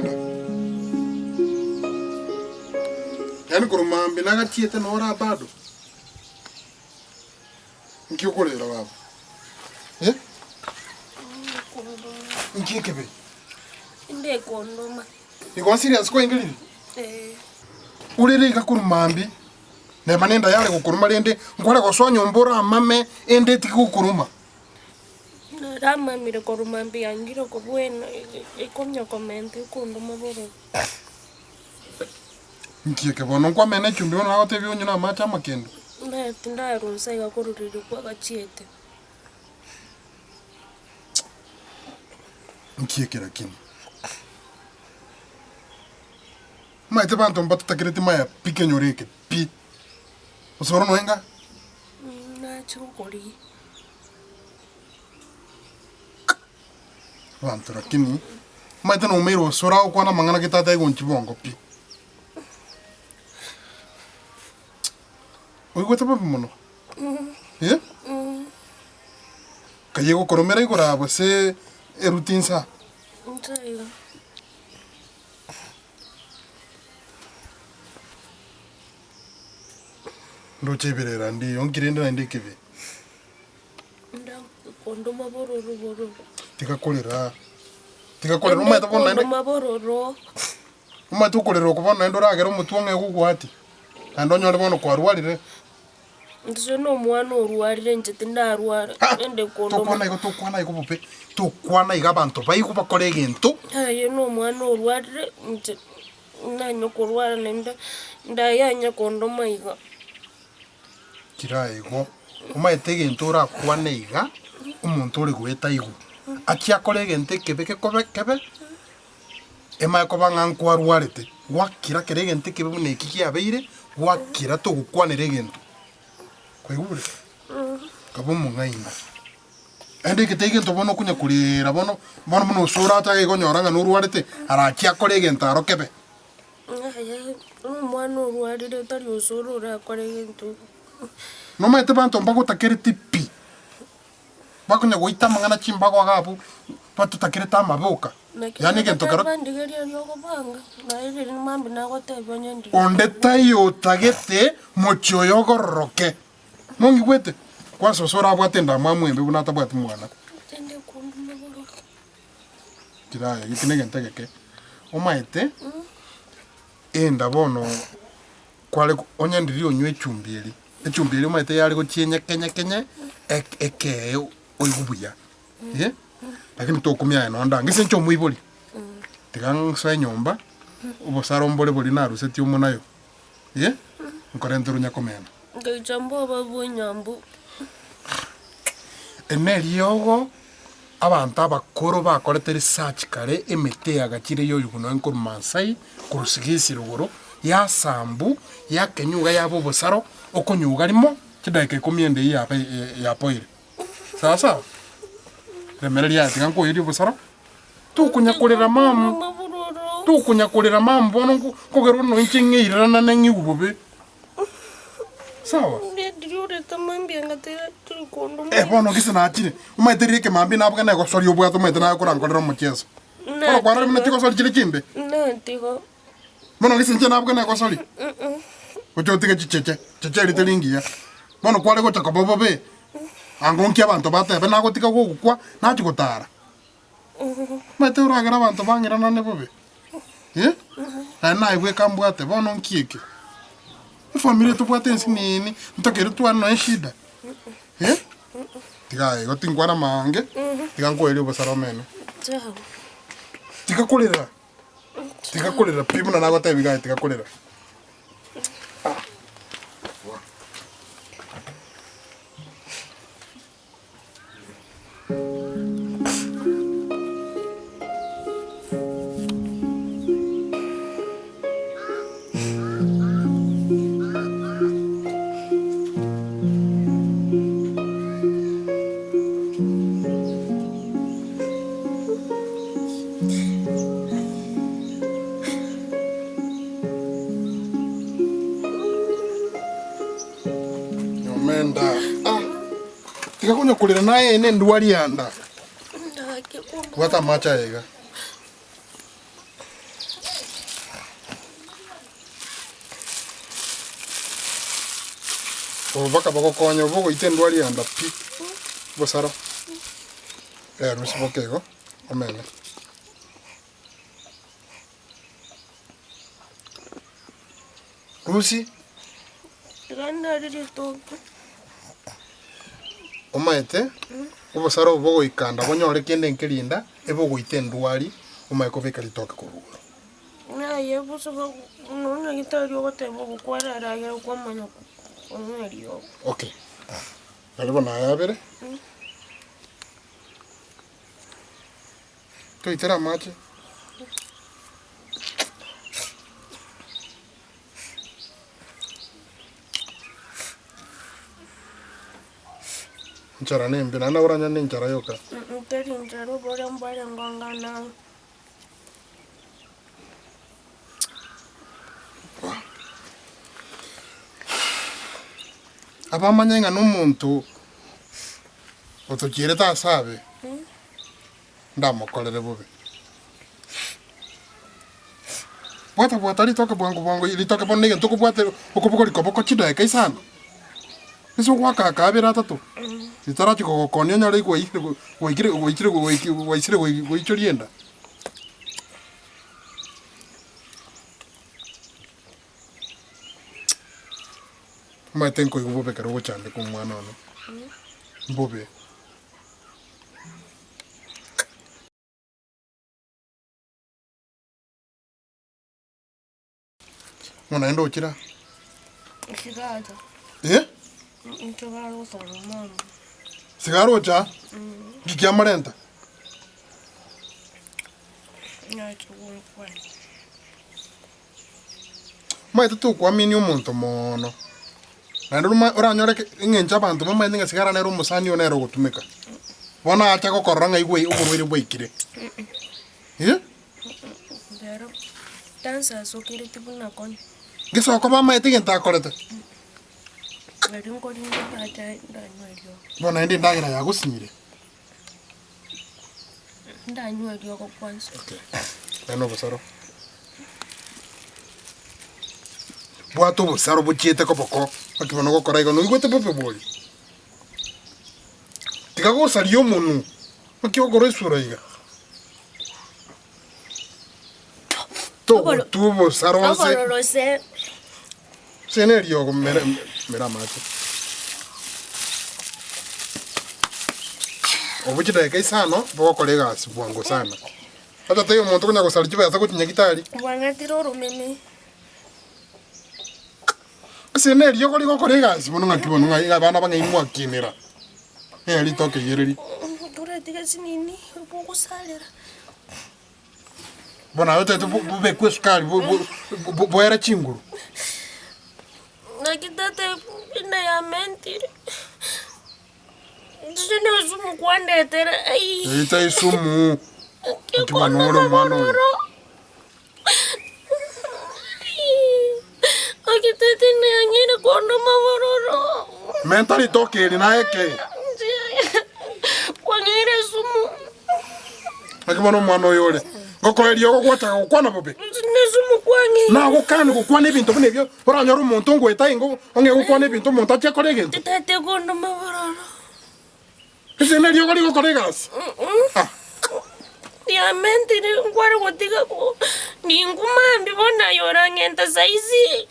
Nyomenda. Yaani korwa mambia nagachiete nore aa bado? Nki okorera baba? Eh? Nki ekebe? Inde ekondoma. Igo serious kwaingerire? Eh. Orere iga korwa mambia, neba nenda yare gokoruma rende nkware gosoa nyomba oramame ende etige gokoruma. Naramamire korwa mambia yangire kobwena ekonya komenta ekondoma bororo. Nki eke bono nkwamena echumbi bono nagotebia onywe na amache amakendo? Naye tindarusa iga korwa riria kwagachiete. Nki eke lakini? Omanyete abanto mbatotakereti maya pi kenyoro eke pi. Osoro noenga? Nache gokorigia. Abanto lakini, omanyete noumeire osoro agokwana amang'ana gete atari gonchia bongo pi. Oigwete bobe mono? Eh? Kai egokoromera igoro aa gose eruti inse aa? Inche iga. Ndoche ebirera ndiyo, nki rende naende ekebe? Kondoma bororo bororo. Tiga korera, tiga korera omanyete bono naende. Kondoma bororo. Omanyete okorera oko bono naende oragere omotwe ong'e gogoatia, naende onyore bono kwarwarire. Inche na omwana orwarire inche tindarwara, Ah, ende kondoma. tokwana igo tokwana igo bobe, tokwana iga abanto baigwe bakore egento. Aye na omwana orwarire inche nanye korwara naende ndayanye kondoma iga. Kira igo, omanyete egento orakwane iga, omonto ore goeta aigwe, achie akore egento ekebe gekobe kebe, emanye koba ng'a nkwarwarete, gwakira kera egento ekebe buna eki kiabeire, gwakira togokwanera egento. Kwaigure? Kaba omong'aini. Naende eke tari gento bono okonya koreera bono, bono buna ase orache iga onyore ng'a norwarete, arachie akore egento aro kebe. Yaya, omwana orwarire tari osoro orakore egento. Nomanyete abanto mbagotakereti pi, bakonya goita amang'ana chimbago iga abwo, batotakerete amabe oka. Naki Yaani egento kero. nagoteba ndigerie oria okobanga, naye riria mambia nagotebia onye ndigerie. Onde taiyo otagete mochie oyo ogororoke. Nongigwete? Kwansa ase orabwate endamwamu embe buna atabwati mwana. Tindi konduma bororo. Kiraya, geki negento egeke. Omaete, enda bono kware onye ndiri onywe echumbi eria, echumbi eria omaete yare gochia enyekenyekenye, ek- ekee oigwe buya, eh, lakini tokumia aye nonde ange ase inche omoibori, tiga nsoe nyomba, obosaro mbore boria narusetie omonayo, eh, nkorente onya komena. Ngaicha mboba bw'enyambu. Eri neriogo abanto abakoro bakorete research kare emete yagachire ya oyugu nonya korwa Maasai korwa Sigisi rogoro yasambu yakenyuga yaba obosaro okonyuga rimo chidakika ikomi ende eyio yaba yapoire sawa sawa remereria aye tiga nkoyerie obosaro tokonya korera mama tokonya korera mama bono nkogerwa nonya inche ng'eiranane ng'igwe bobe. Sawa? Eh, bono gese nachire, omanyete riria ekemambia naboka negosoria obwate omanyete naye okorankorera omocheso. Bono kwarora buna chigosori chire chimbe? Bono gese inche naboka negosori? Gocha otige chicheche, cheche eria teri ngiya. Bono kware gocha koba bobe, ango nki abanto batebe nagotiga gogokwa, nachia gotara. Omanyete oragere abanto bang'iranane bobe, eh? Naende naye bweka mbwate, bono nki eke? Efamiri etobwate ense nini, ntokeire twane nonya eshida, eh? Tiga aye igo tinkwana amaange, tiga nkoerie obosara omene. Tiga korera, tiga korera pi buna nagotebia iga aye tiga korera. Nyomenda ah. Tiga konya korera naye ene endwari ya nda. Bwata amache aya iga. Obo mpaka bogokonye obo ogoita endwari ya nda pi, obosaro. Rusia boke igo, omene. Rusia. Iga ndari ritoke. Omanyete, obosaro obo bogoika nda bonyore kende nkeri nda, ebe ogoita endwari, omanye kobeka ritoke korwa igoro. Naye bosa nonya nyagetari ogoteba ogokwara aragera kwamanya konywa eriogo. Okay, nari bono aya abere, toitere amache. Enchara nembe, naende nabo oranyore na enchara yoka. Teri nchara oboria mbwarenge ong'ana. Abamanye ng'a nomonto otochierete ase abe, ndamokorere bobe. Bwata bwata ritoke bwango bwango ritoke bono na egento okobwata okoboko rikoboko chidaeka isano, ase ogoaka aka abere atato, ritarachia kogokonia onyore gwaikire gwaikire gwaikire gwaiki gwaisire goichoria enda. Omanyete nkoigwa bobe ekero ogochandeka omwana one, mbobe. Bono naende ochire aa. Sigara. Eh? Nchogare gosaba mama. Sigara ocha aa? Nki kiamorenta? Nache gonkwania. Omanyete tokoaminia omonto moono, naende oroma oranyore ke eng'encho abanto bamanyete ng'a sigara nere omosani oyo nere ogotumeka. Bono acha gokorora ng'a igwe oborwaire bwaikire, eh. Rero tansasokereti buna konya. Gese okoba amaete egento akorete. Erio nkorinde ndacha ndanywa eriogo. Bono naende endagera yagosinyire. Ndanywa eriogo kwanza. Okay. Naende obosaro. Bwata obosaro bochiete koboko, naki bono ogokora igo noigwete bobe bori? Tiga gosaria omonwe, naki ogokora esura iga? Togotwa obosaro nse. Obororo ase. Ase ne eriogo mere mere amache. Obwo chidakika isano bogokora egasi bwango sana. Acha taiyo omonto okonya gosaria chibesa gochia nyagitari. Bwang'atire oromeme. Ase ne eriogo rigokora egasi bono ng'aki bono ng'ai abana bang'ai mwakinera. Eh ritoke iyereri. Toratiga chinini bogosarera. Bono aye otagete bo- bobekwe esukari bo- bo- bo- boere chinguru. Naki tata enda yamentire. Inche na esumu kwandetera aii. Eita esumu. Naki Naki bono ore omwana oyo. Naki tata enda yang'eire kondoma bororo. Menta ritoke eri naye eke. Kwang'eire esumu. Naki bono omwana oyo ore. Ngokoeria ogogochaka gokwana bobe. Nesumu kwang'eire. Nagokani gokwana ebinto buna ebio, oranyore omonto ngoeta ingo ong'e gokwana ebinto omonto achie akore egento. Tata ekondoma bororo. Ase neriogo rigokora egasi. Ah. Riamentire nkware gotiga ko ninguma mambia bono aye orang'ente saizi.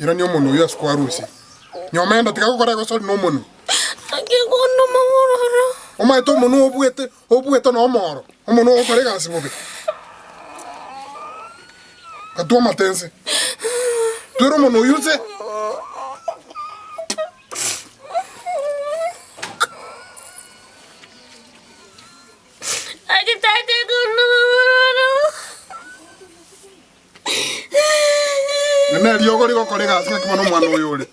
Irania omonwe oyio ase kwarusia. Nyomenda tiga gokora egosori na omonwe. Naki ekondoma bororo. Omanyete omonwe obuete obuete na omoro, omonwe ogokora egasi bobe. Gatwa amate nse. Twere omonwe oyio nse. Naki tata ekondoma bororo. Na neriogo rigokora egasi ng'aki bono omwana oyo ore.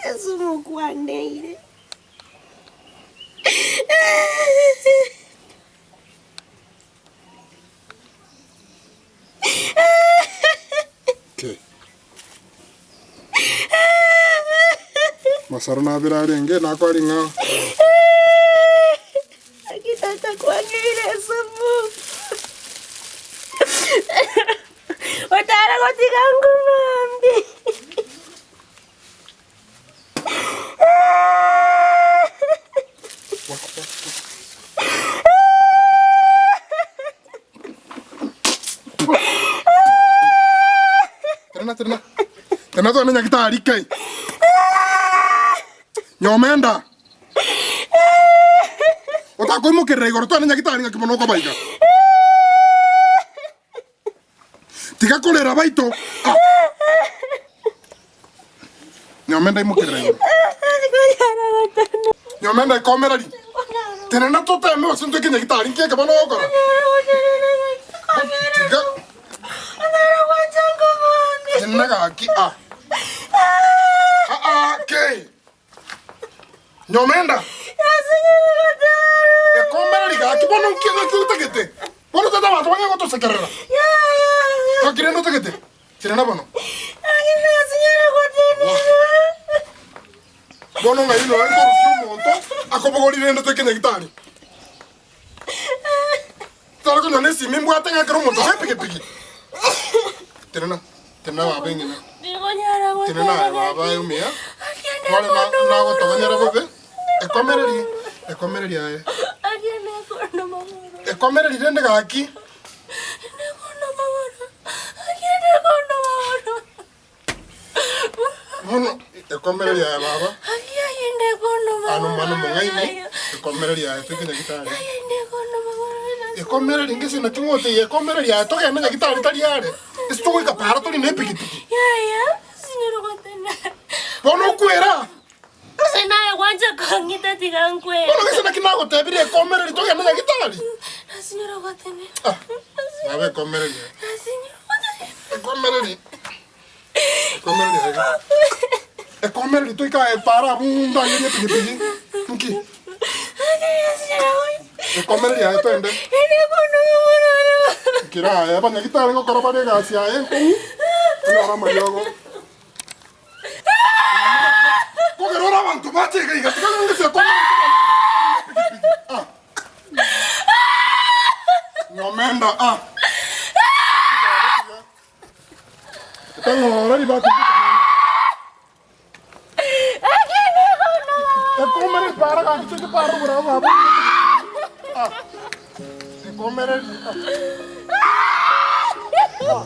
Yeso mokwaneire. Okay. Masaro nabere arenge nakore ring'ao. Naki tata kwang'eire esumu. Otara gotiga ngumambi. Tena togende nyagitari kei. Nyomenda. Otakoimokerera igoro togende nyagitari ng'aki mono okoba iga. Tiga korera baito. Ah. Nyomenda imokerera igoro. Nyomenda ikomereri. Tenena toteme gose ntoike nyagitari nki eke bono ogokora. Tiga. Tenena gaki ah. Ah ah kei. Nyomenda. Ekomereri gaki bono nki ng'aki otagete. Bono tata abanto bang'e gotosekerera. Gaki rende otagete. Tenena bono. Bono ng'ai noe nkorusia omonto akobogori rende toike nyagitari. Tari konya nesimi mbwate ng'a ekero omonto ase epigipigi. Tenena, tenena baba eng'ina. Tenena aye baba omuya. Kware na nagotogonyera bobe. Ekomereri, ekomereri aye. Ekomereri rende gaki. Bono ekomereri aye baba. Ano omwana omong'aini, ekomereri aye toike nyagitari. Ekomereri ngese naki ng'otebia ekomereri aye togende nyagitari tari are. Ase togoika para tori na epigipigi. Bono okwera. Gose naye gwancha kong'ita tiga nkwere. Bono gese naki nagotebirie ekomereri togende nyagitari. Nasinyora gotenena. Ah, baba ekomereri. Nasinyora gotenena. Ekomereri. Ekomereri aiga. Ekomereri toika epara abwo ndangerie epigipigi. Nki? Ekomereri aye twende. Kira aye abanyagitari ngokora bare egasi yaye enkong'u. Onyore amariogo. Kogera ore abanto bache iga iga tiga ng'ese koma ah. Nyomenda ah. Etang'ora ribati Ekomere para gaki cheke para obora baba. Ah. Ekomere. Ah.